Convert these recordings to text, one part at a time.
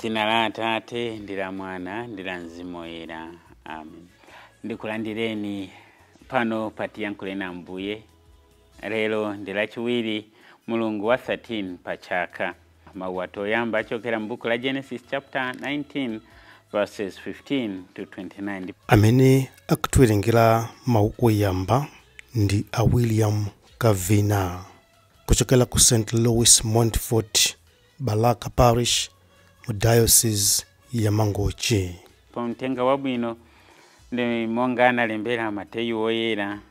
Mdzina la Atate ndi la Mwana ndi la Mzimu Woyera, amen. Ndikulandireni pano pa Tiyankhuleni Ambuye. Lero ndi Lachiwiri, mulungu wa 13 pa chaka. Mawu athu oyamba achokera m'buku la Genesis chapter 19 verses 15 to 29. Amene akutiwerengera mawu oyamba ndi a William Kavina kuchokera ku St Louis Montfort, Balaka Parish, mu Diocese ya Mangochi. Pa mthenga wabwino ndi monga analembera Mateyu Woyera,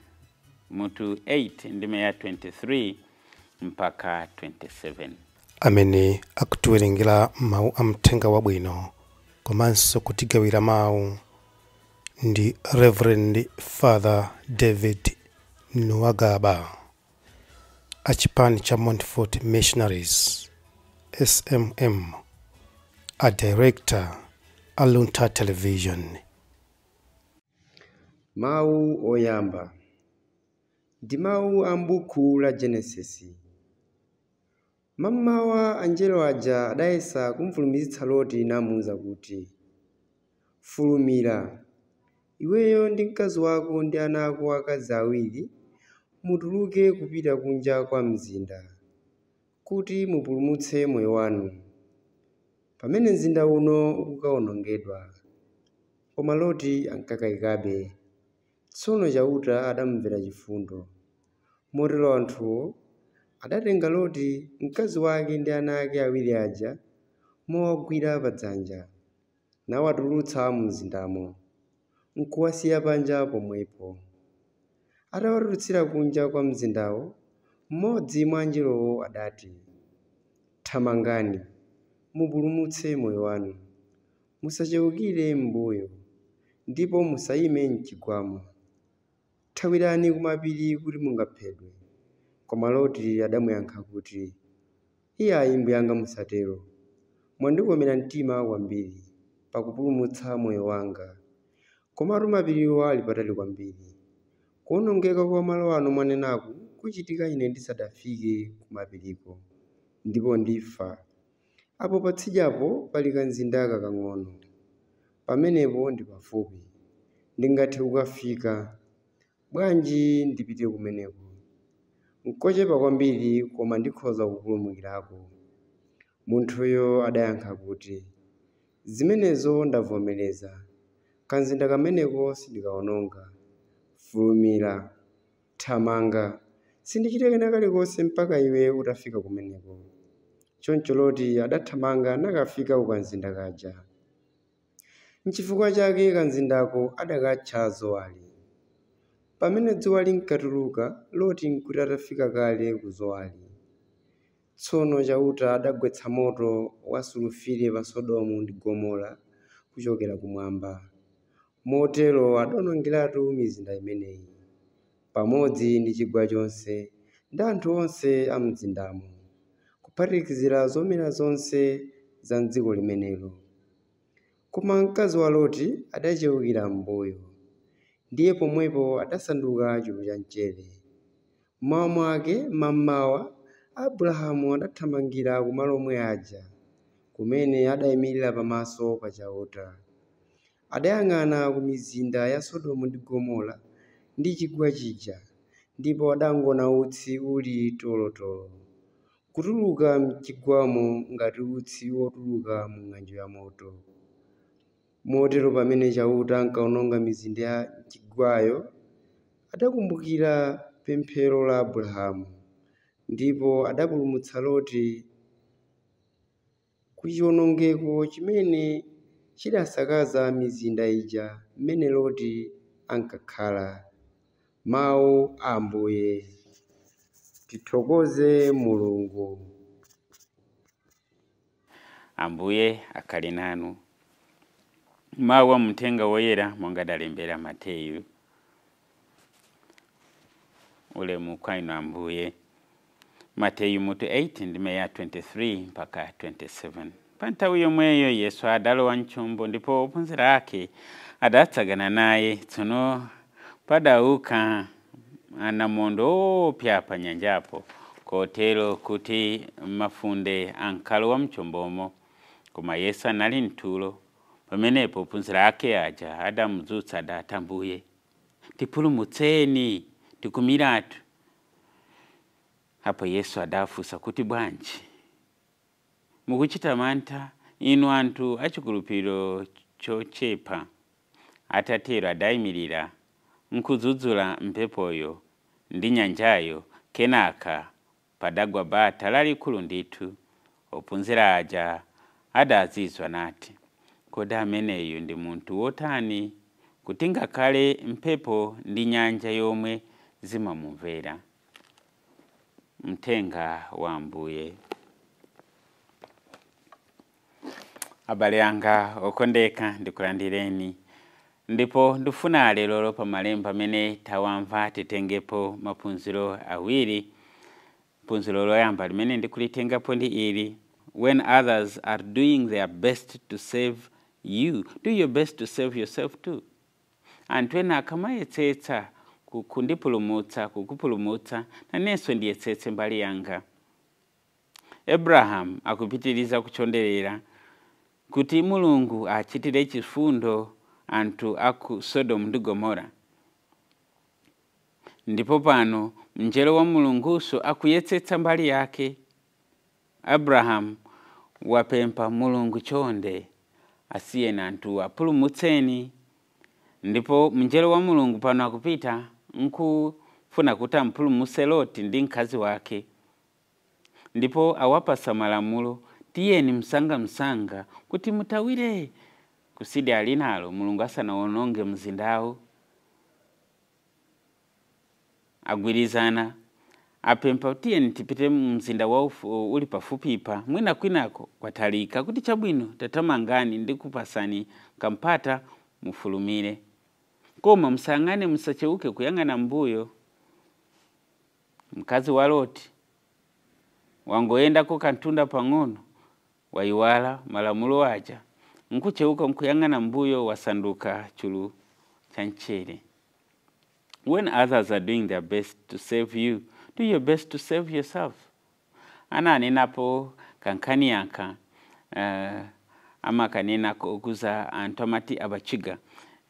mutu 8, ndime ya 23 mpaka 27. Amene akutiwerengera mawu a mthenga wabwino komanso kutigawira mawu ndi Reverend Father David Nuwagaba a chipani cha Montfort Missionaries SMM, a director a Luntha Television. Mawu oyamba ndi mawu a m'buku la Genesisi. Mammawa anjelo aja adayesa kumfulumizitsa Loti namuwuza kuti, "Fulumira, iweyo ndi mkazi wako ndi ana ako akazi awiri mutuluke kupita kunja kwa mzinda, kuti mupulumutse moyo wanu, pamene mzinda uno ukukawonongedwa." Koma Loti ankakayikabe. Tsono Chauta adamumvera chifundo. Motero anthuwo adatenga Loti, mkazi wake ndi ana ake awiri aja mowagwira padzanja, nawatulutsa mu mzindamo, nkuwasiya panja pomwepo. Atawatulutsira kunja kwa mzindawo, mmodzi mwa angelowo adati, "Thamangani, mupulumutse moyo wanu. Musachewukire m'mbuyo, ndipo musayime m'chigwamo. Thawirani kumapiri kuti mungaphedwe." Koma Loti adamuyankha kuti, "Iyayi mbuyanga, musatero. Mwandikomera mtima kwambiri pakupulumutsa moyo wanga. Komatu mapiriwo ali patali kwambiri. Kuwonongeka kwa malo ano mwanenaku kuchitika ine ndisadafike kumapiriko, ndipo ndifa. Apo patsidyapo pali kamzinda kakang'ono. Pamenepo ndi pafupi, ndingathe kukafika. Bwanji ndipite kumeneko? Nkochepa kwambiri, koma ndikhoza kupulumukirako." Munthuyo adayankha kuti, "Zimenezo ndavomereza. Kamzinda kameneko sindikawononga. Fulumira, thamanga, sindichita kena kalikonse mpaka iwe utafika kumeneko." Choncho Loti adathamanga nakafika ku kamzinda kaja. Nchifukwa chake kamzindako adakatcha Zowari. Pamene dzuwa linkatuluka, Loti nkuti atafika kale ku Zowari. Tsono Chauta adagwetsa moto wa sulufire pa Sodomu ndi Gomora kuchokera kumwamba. Motero adawonongeratu mizinda imeneyi, pamodzi ndi chigwa chonse ndi anthu onse a mzindamo, kuphatikizira zomera zonse za m'dziko limenelo. Koma mkazi wa Loti adachewukira m'mbuyo, ndiye pomwepo adasanduka chulu cha mchere. Mmawa mwake mammawa, Abrahamu adathamangira kumalo omwe aja, kumene adayimirira pamaso pa Chauta. Adayang'ana ku mizinda ya Sodomu ndi Gomora ndi chigwa chija, ndipo adangoona utsi uli tolotolo, kutuluka m'chigwamo ngati utsi wotuluka mu ng'anjo ya moto. Motero pamene Chauta ankawononga mizinda ya chigwayo, adakumbukira pemphero la Abrahamu, ndipo adapulumutsa Loti ku chiwonongeko chimene chidasakaza mizinda ija mmene Loti ankakhala. Mawu a Ambuye. Tithokoze Mulungu. Ambuye akhale nanu. Mawu a mthenga woyera monga adalembera Mateyu. Ulemu kwa inu Ambuye. Mateyu mutu 8, ndime ya 23 mpaka 27. Pa nthawi yomweyo Yesu adalowa mchombo, ndipo ophunzira ake adatsagana naye. Tsono padauka anamondo owopsa pa nyanjapo, kotero kuti mafunde ankalowa mchombomo. Koma Yesu anali mtulo. Pamenepo ophunzira ake aja adamudzutsa adati, Ambuye, tipulumutseni, tikumiratu. Apo Yesu adafunsa kuti, bwanji mukuchita mantha, inu anthu achikhulupiriro chochepa? Atatero adayimirira nkudzudzula mphepoyo ndi nyanjayo. Kenaka padagwa bata lalikulu ndithu. Ophunzira aja adazizwa nati, kodi ameneyu ndi munthu wotani kuti ngakhale mphepo ndi nyanja yomwe zimamumvera? Mthenga wa Ambuye. Abale anga okondeka, ndikulandireni, ndipo ndifuna lero pa malemba amene tawamva titengepo maphunziro awiri. Phunziro loyamba limene ndikulitengapo ndi ili: when others are doing their best to save you, do your best to save yourself too. Anthu ena akamayetsetsa kundipulumutsa, kukupulumutsa, nanenso ndiyetsetse mbali yanga. Abraham akupitiriza kuchonderera kuti Mulungu achitire chifundo anthu aku Sodomu ndi Gomora, ndipo pano mngelo wa Mulunguso akuyetsetsa mbali yake. Abraham wapempha Mulungu, chonde asiyeni anthu, apulumutseni. Ndipo mngelo wa Mulungu pano akupita nkufuna kuti ampulumutse Loti ndi mkazi wake, ndipo awapasa malamulo, tiyeni msangamsanga kuti mutawire kusidi linalo Mulungu asanawononge mzindawo. Agwirizana, apempha, tiyeni tipite mzinda wa uli pafupipa, mwina kwinako kwatalika. Kuti chabwino, tatamangani, ndikupasani kampata mufulumire, koma musayang'ane, musacheuke kuyang'ana mbuyo. Mkazi wa Loti wangoyendako kantunda pang'ono, wayiwala malamulo aja, nkucheuka nkuyang'ana mbuyo, wasanduka chulu cha mchere. When others are doing their best to save you, do your best to save yourself. Ananenapo kankhani yaka amakanena okuza anthu amati Abachiga.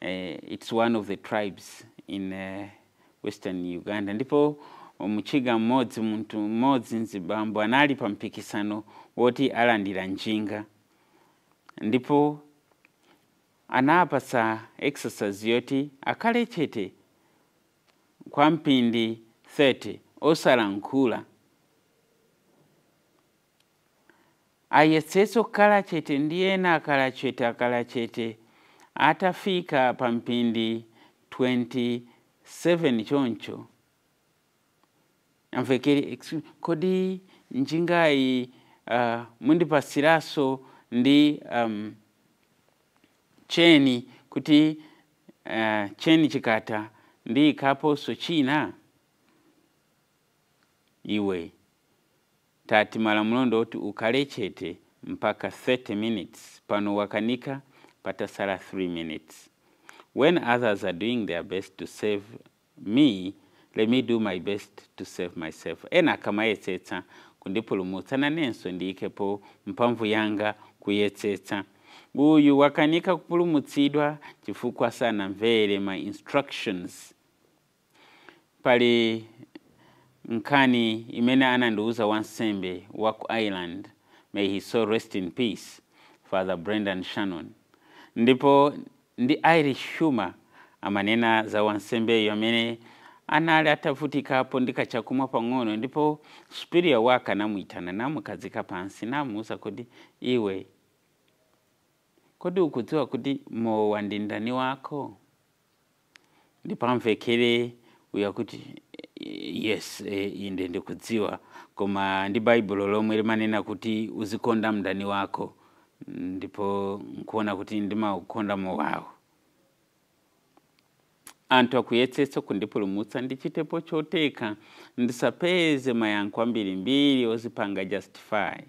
It's one of the tribes in western Uganda. Ndipo muchiga mmodzi, munthu mmodzi mzibambo, anali pa mpikisano woti alandira njinga, ndipo anapasa exercise yoti akhale chete kwa mphindi 30 osalankhula. Ayetsetse kukhala chete, ndi ena akhala chete, akhala chete. Atafika pa mphindi 27 choncho, amvekere, "Kodi njingayi mundipasiraso ndi cheni kuti cheni chikata ndiyikaponso china?" Iwe, tati malamulo ndoti ukhale chete mpaka 30 minutes, pano wakanika patasala 3 minutes. When others are doing their best to save me, let me do my best to save myself. Ena akamayetsetsa kundipulumutsa, nanenso ndiyikepo mphamvu yanga kuyetsetsa. Uyu wakanika kupulumutsidwa chifukwa sanamvere ma instructions. Pali nkhani imene anandiuza wansembe wa ku Ireland, may his soul rest in peace, Father Brendan Shannon, ndipo ndi Irish humor. Amanena za wansembeyo amene anali atavutikapo ndi kachakumwa pang'ono, ndipo superior wake anamuyitana, namukhazika pansi, namuwuza kuti, "Iwe, kodi ukudziwa kuti mowa ndi ndani wako?" Ndipo amvekere uya kuti, "Yes, inde ndikudziwa, koma ndi Baibulo lomwe limanena kuti uzikonda mdani wako, ndipo nkuona kuti ndimaukonda mowawo. Anthu akuyetsetsa kundipulumutsa, ndichitepo choteka, ndisapeze mayankho ambirimbiri ozipanga justify."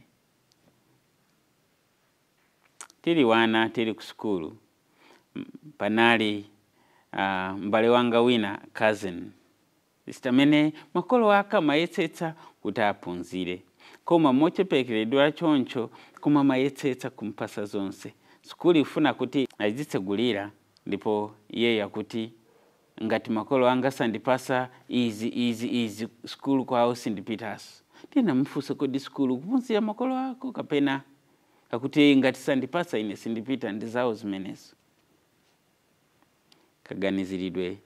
Tili wana, tili ku sukulu, panali m'bale wanga wina, cousin sister, amene makolo ake amayetsetsa kuti aphunzire. Koma mochepekeredwa choncho, koma mayetsetsa kumpasa zonse. Sukulu ifuna kuti azitsegulira, ndipo iye akuti ngati makolo anga sandipasa izi izi izi, sukulu kwawo sindipitaso. Ndinamufunsa, kodi sukulu kuphunzira makolo ako kapena? Akuti ngati sandipasa ine sindipita, ndi zawo zimenezo. Kaganiziridwe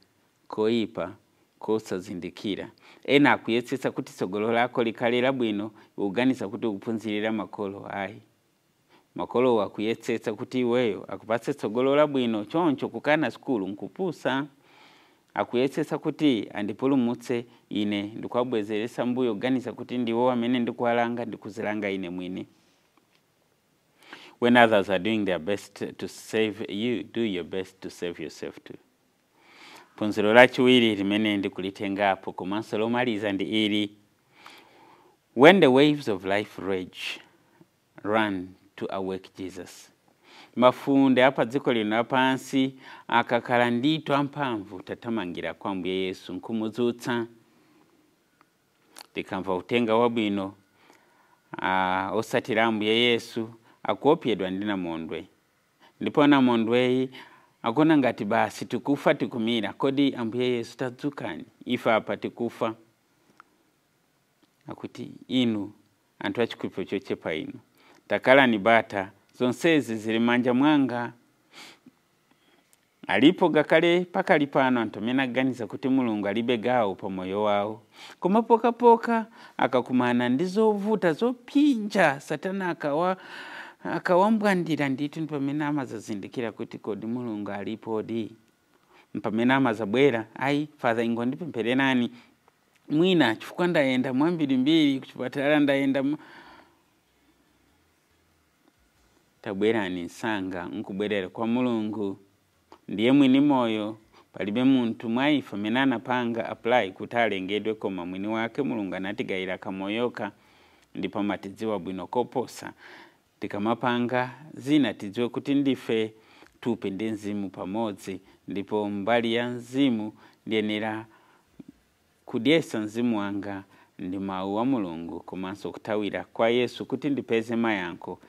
koyipa kosazindikira. Ena akuyetsetsa kuti tsogolo lako likhale labwino, ukuganiza kuti ukuphunzirira makolo. Ayi, makolo akuyetsetsa kuti iweyo akupatse tsogolo labwino, choncho kukana sukulu nkupusa. Akuyetsetsa kuti andipulumutse, ine ndikuwabwezeresa mbuyo, kuganiza kuti ndiwo amene ndikuwalanga, ndikuzilanga ine mwini. When others are doing their best to save you, do your best to save yourself too. Phunziro lachiwiri limene ndikulitengapo komanso lomaliza ndi ili: when the waves of life rage, run to awake Jesus. Mafunde apa dziko lino lapansi akakhala ndithu amphamvu, tathamangira kwa Ambuye Yesu nkumudzutsa. Tikamva uthenga wabwino, osatira Ambuye Yesu akuopsedwa ndi namondwe, ndipo namondweyi akuona ngati basi tikufa, tikumira. Kodi Ambuye Yesu, tadzukani, ife apa tikufa. Akuti inu anthu achikhulupiriro chochepa inu, takhalani bata, zonsezi zili manja mwanga. Alipo ngakhale pakali pano anthu amene aganiza kuti Mulungu alibe gawo pa moyo wawo, koma pokapoka akakumana ndi zovuta zopsinja, Satana akawambwandira ndithu, ndi pamene amazazindikira kuti kodi Mulungu alipodi? Mpamene amazabwera, ayi Father, ingondipemphererani mwina chifukwa ndayenda mwambirimbiri kuchipatala, ndayenda tabwerani msanga nkubwerera kwa Mulungu, ndiye mwini moyo. Palibe munthu mwa ife amene anapanga apply kuti alengedwe, koma mwini wake Mulungu anatigayira kamoyoka, ndipo amatidziwa bwino koposa. Tikamapanga zina, tidziwe kuti ndife thupi ndi mzimu pamodzi, ndipo mbali ya mzimu ndiyenera kudyesa mzimu wanga ndi mawu a Mulungu komanso kuthawira kwa Yesu kuti ndipeze mayankho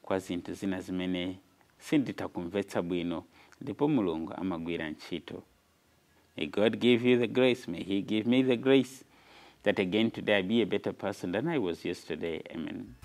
kwa zinthu zina zimene sinditakumvetsa bwino, ndipo Mulungu amagwira ntchito. May God give you the grace, may he give me the grace that again today I be a better person than I was yesterday. Amen.